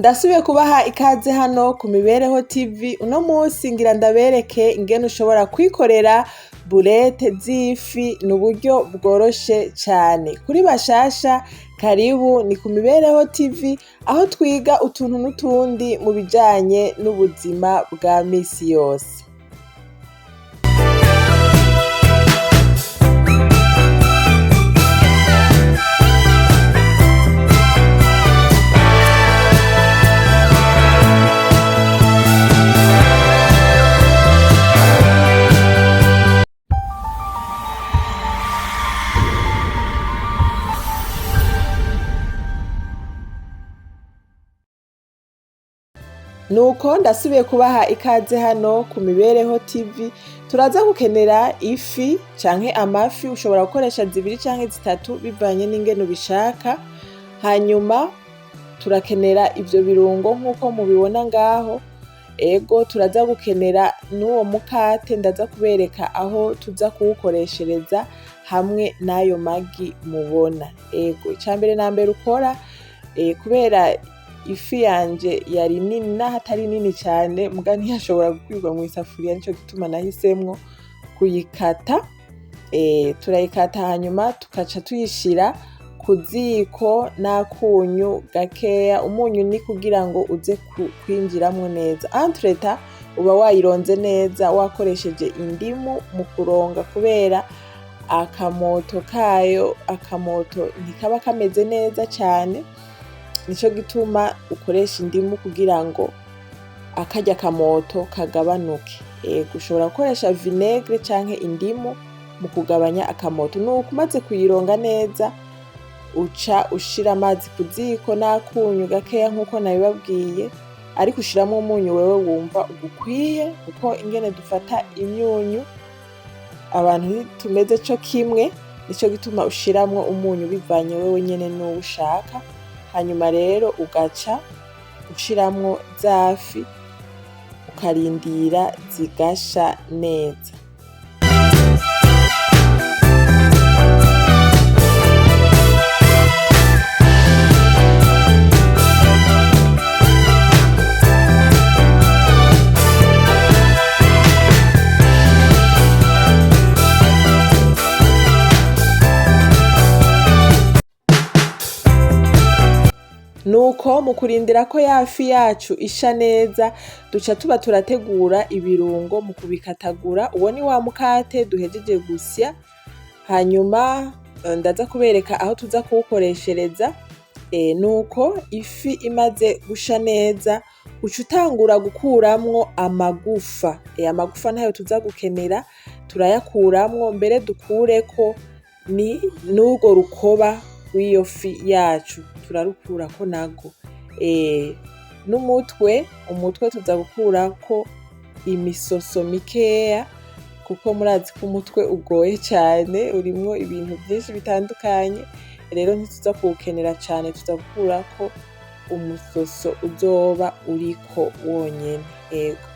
Ndasubiye kubaha ikaze hano ku Mibereho TV. Uno munsi ngira ndabereke ingene ushobora kwikorera boulettes z'ifi. Ni uburyo bworoshe cane. Kuri bashasha, karibu ni ku Mibereho TV, aho twiga utuntu n'utundi mu bijanye n'ubuzima bwa misi yose. Nuko ndasubiye kubaha ikaze hano ku Mibereho TV. Turaza gukenera ifi canke amafi, ushobora gukoresha zibiri canke zitatu bivanye n'ingene ubishaka. Hanyuma turakenera ivyo birungo nk'uko mubibona ngaho. Ego, turaza gukenera n'uwo mukate, ndaza kubereka aho tuza kuwukoreshereza hamwe n'ayo magi mubona. Ego, icambere na mbere ukora, kubera ifi yanje yari nini, naho atari nini cane muga ntiyashobora gukwirwa mw'isafuriya, nico gituma nahisemwo kuyikata. Turayikata hanyuma tukaca tuyishira ku ziko n'akunyu gakeya. Umunyu ni kugira ngo uze kwinjiramwo neza. Entre-temps uba wayironze neza, wakoresheje indimu mu kuronga, kubera akamoto kayo, akamoto ntikaba kameze neza cane, nico gituma ukoresha indimu kugira ngo akarya kamoto kagabanuke. Ego, ushobora gukoresha vinaigre canke indimu mu kugabanya akamoto. Nuko umaze kuyironga neza, uca ushira amazi ku ziko n'akunyu gakeya nkuko nabibabwiye, ariko ushiramwo umunyu wewe wumva ugukwiye, kuko ingene dufata imyunyu abantu ntitumeze co kimwe, nico gituma ushiramwo umunyu bivanye wewe nyene n'uwo ushaka. Hanyuma rero ugaca ushiramwo za fi, ukarindira zigasha neza. Nuko mu kurindira ko ya fi yacu isha neza, duca tuba turategura ibirungo mu kubikatagura. Uwo ni wa mukate duhejeje gusya, hanyuma ndaza kubereka aho tuza kuwukoreshereza. Nuko ifi imaze gusha neza, uca utangura gukuramwo amagufa. Amagufa ntayo tuza gukenera, turayakuramwo, mbere dukureko ni n'urwo rukoba rw'iyo fi yacu, turarukurako narwo. N'umutwe, umutwe tuza gukurako imisoso mikeya, kuko murazi ko umutwe ugoye cane, urimwo ibintu vyinshi bitandukanye, rero ntituza kuwukenera cane, tuza gukurako umusoso uzoba uriko wonyene. Ego.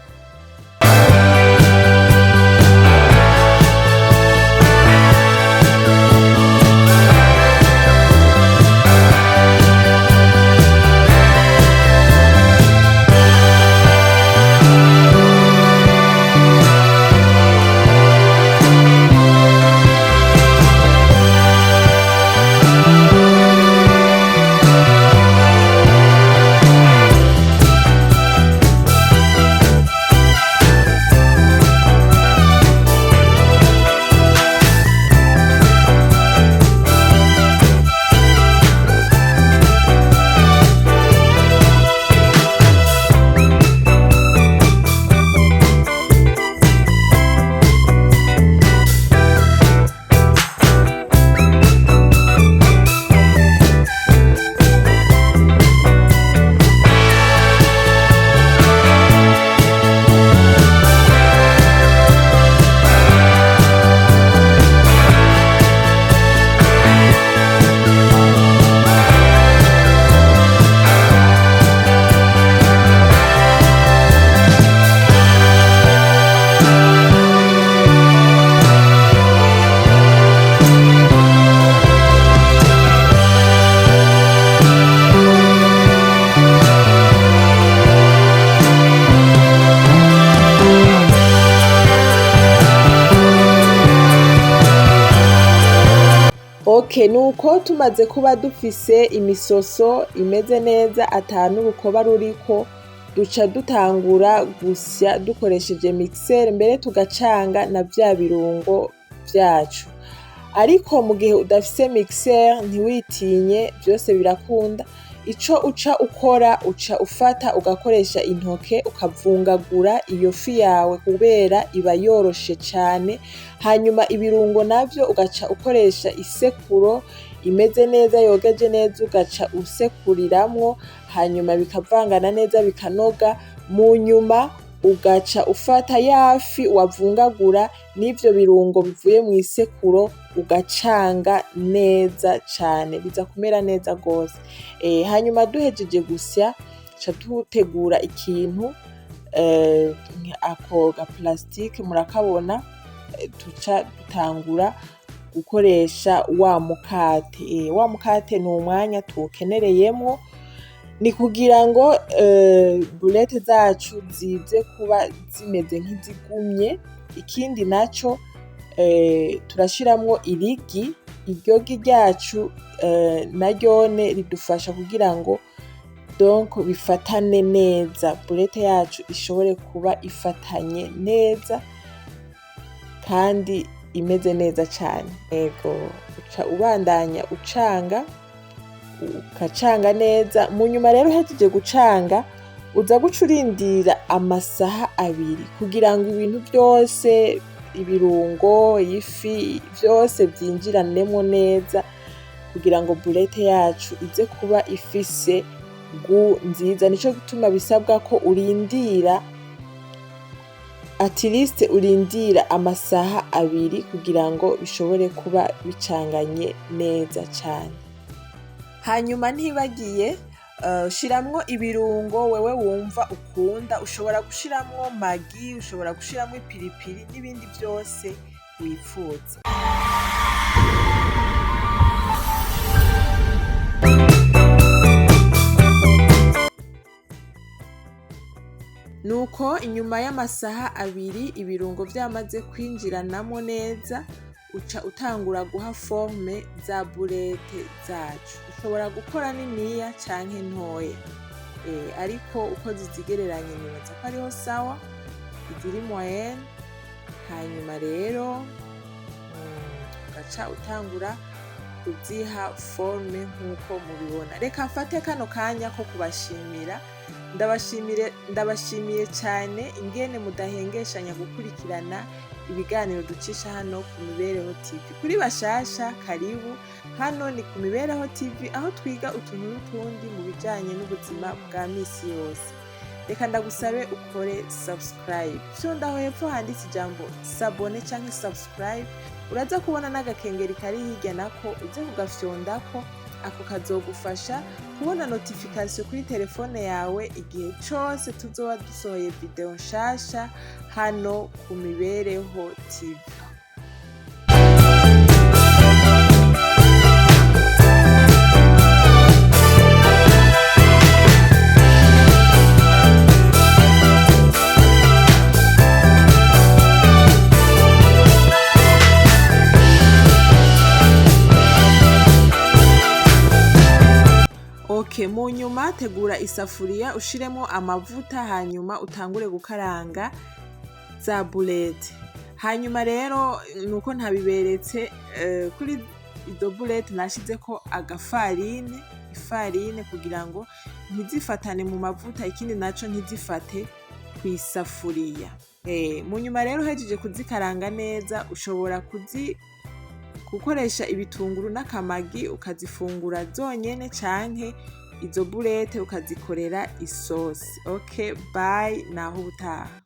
Ok, nuko tumaze kuba dufise imisoso imeze neza ata n'urukoba ruriko, duca dutangura gusya dukoresheje mixer, mbere tugacanga na vya birungo vyacu. Ariko mu gihe udafise mixer ntiwitinye, vyose birakunda. Ico uca ukora, uca ufata ugakoresha intoke ukavungagura iyo fi yawe kubera iba yoroshe cane, hanyuma ibirungo navyo ugaca ukoresha isekuro imeze neza yogeje neza, ugaca usekuriramwo, hanyuma bikavangana neza bikanoga. Mu nyuma ugaca ufata ya fi wavungagura n'ivyo birungo bivuye mw'isekuro, ugacanga neza cane, biza kumera neza gose. Hanyuma duhejeje gusya, duca dutegura ikintu, ako ga plastique murakabona, tuca dutangura gukoresha wa mukate. Wa mukate ni umwanya tuwukenereyemwo, ni kugira ngo boulettes zacu zize kuba zimeze nk'izigumye. Ikindi naco, turashiramwo irigi. Iryo gi ryacu naryone ridufasha kugira ngo donc bifatane neza, boulette yacu ishobore kuba ifatanye neza kandi imeze neza cane. Ego, uca ubandanya ucanga, ukacanga neza. Mu nyuma rero uhejeje gucanga, uza guca urindira amasaha 2 kugira ngo ibintu vyose, ibirungo, ifi, vyose vyinjiranemo neza, kugira ngo boulette yacu ize kuba ifise goût nziza. Nico gituma bisabwa ko urindira, at least urindira amasaha 2 kugira ngo bishobore kuba bicanganye neza cane. Hanyuma ntibagiye, shiramwo ibirungo wewe wumva ukunda. Ushobora gushiramwo Maggi, ushobora gushiramwo ipiripiri n'ibindi vyose wipfuza. Nuko inyuma y'amasaha 2 ibirungo vyamaze kwinjiranamwo neza, uca utangura guha forme za boulettes zacu. Ushobora gukora niniya canke ntoya, ariko ukoze izigereranye nibaza ko ariho sawa, iziri moyenne. Hanyuma rero ugaca utangura kuziha forme nk'uko mubibona. Reka mfate kano kanya ko kubashimira. Ndabashimire, ndabashimiye cyane ingene mudahengeshanya gukurikirana ibiganiro ducisha hano ku Mibereho TV. Kuri bashasha, karibu. Hano ni ku Mibereho TV, aho twiga utuntu n'utundi mu bijanye n'ubuzima bwa misi yose. Reka ndagusabe ukore subscribe, fyonda aho hepfo handitse ijambo s'abonner canke subscribe. Uraza kubona n'agakengeri kari hirya, nako uze kugafyondako. Ako kazogufasha kubona notification kuri telefone yawe igihe cose tuzoba dusohoye video nshasha hano ku Mibereho TV. Ok, mu nyuma tegura isafuriya, ushiremo amavuta, hanyuma utangure gukaranga za boulettes. Hanyuma rero nuko ntabiberetse, kuri izo boulettes nashizeko agafarine, ifarine, kugira ngo ntizifatane mu mavuta, ikindi naco ntizifate kw'isafuriya. Mu nyuma rero uhejeje kuzikaranga neza, ushobora kuzi gukoresha ibitunguru n'akamagi ukazifungura zonyene, canke izo boulettes ukazikorera isosi. Ok, bye, naho ubutaha.